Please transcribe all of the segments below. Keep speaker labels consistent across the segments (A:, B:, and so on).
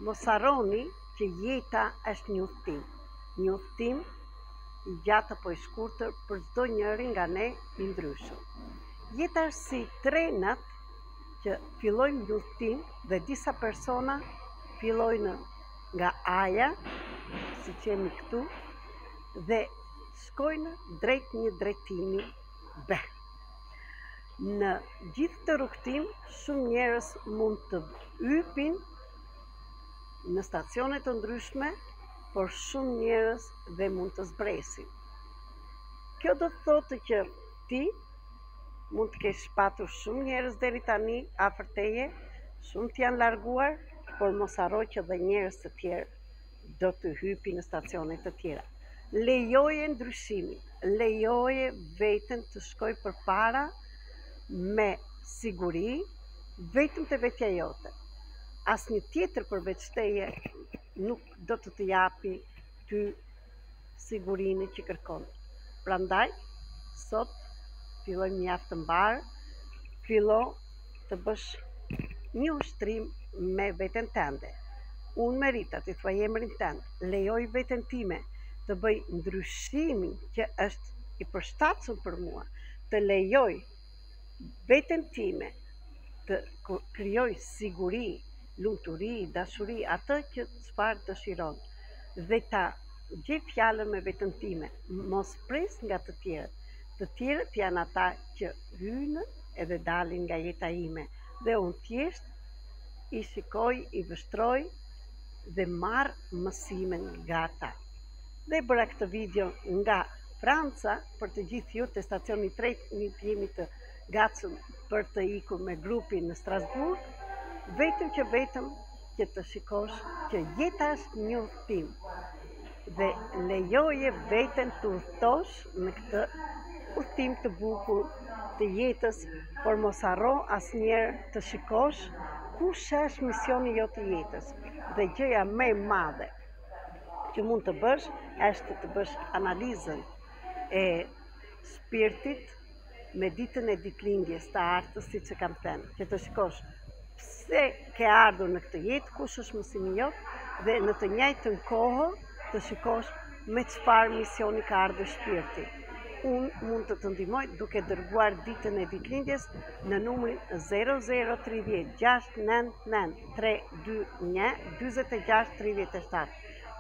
A: Mos harroni që jeta është një udhëtim, një udhëtim i gjatë apo i shkurtër për çdo njëri nga ne i ndryshëm. Jeta është si trenat që fillojnë një udhëtim dhe disa persona fillojnë nga A-ja, siç jemi këtu, dhe shkojnë drejt një drejtimi B. Në gjithë këtë rrugëtim, shumë njerëz mund të hypin në stacione të ndryshme, por shumë njerëz dhe mund të zbresin. Kjo do të thotë që ti mund të kesh patur shumë njerëz deri tani afër teje, shumë të janë larguar, por mos harro që dhe njerëz të tjerë do të hypin në stacione të tjera. Lejoje ndryshimin, lejoje veten të shkojë përpara me siguri vetëm te vetja jote. Asnjë tjetër përveç teje nuk do të të japi ty sigurinë që kërkon. Prandaj, sot fillojmë një javë të mbarë, fillo të bësh një ushtrim me veten tënde. Unë Merita, ti thuaj emrin tënd, lejoj veten time të bëj ndryshimin që është i përshtatshëm për mua, të lejoj veten time të krijoj siguri, lumturi, dashuri, atë që çfarë dëshiron dhe ta gjej fjalën me veten time, mos pres nga të tjerët. Të tjerët janë ata që hyjnë edhe dalin nga jeta ime dhe unë thjesht i shikoj, i vështroj dhe marr mësime nga ata. Dhe bëra këtë video nga Franca për të gjithë ju te stacioni i trenit jemi të gatshëm për të ikur me grupin në Strasburg, vetëm që vetëm që të shikosh që jeta është një udhëtim dhe lejoje veten të udhëtosh në këtë udhëtim të bukur të jetës, por mos harro asnjëherë të shikosh kush është misioni jot i jetës dhe gjëja më e madhe që mund të bësh është të bësh analizën e shpirtit me ditën e ditëlindjes të hartës, siç e kam thënë, që të shikosh pse ke ardhur në këtë jetë, kush është mësimi jot dhe në të njëjtën kohë të shikosh me çfarë misioni ka ardhur shpirti. Unë mund të të ndihmoj duke dërguar ditën e ditëlindjes në numrin 0030 699 321 46 37.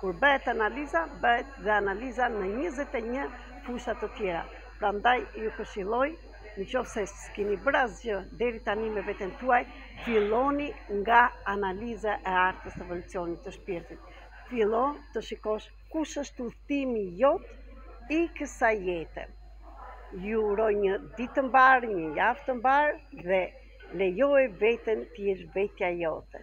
A: Kur bëhet analiza, bëhet dhe analiza në 21 fusha të tjera. Prandaj ju këshilloj, në qoftë se s'keni bërë asgjë deri tani me veten tuaj, filloni nga analiza e hartës të evolucionit të shpirtit. Fillo të shikosh kush është udhëtimi jot i kësaj jete. Ju uroj një ditë të mbarë, një javë të mbarë dhe lejoje veten të jesh vetja jote.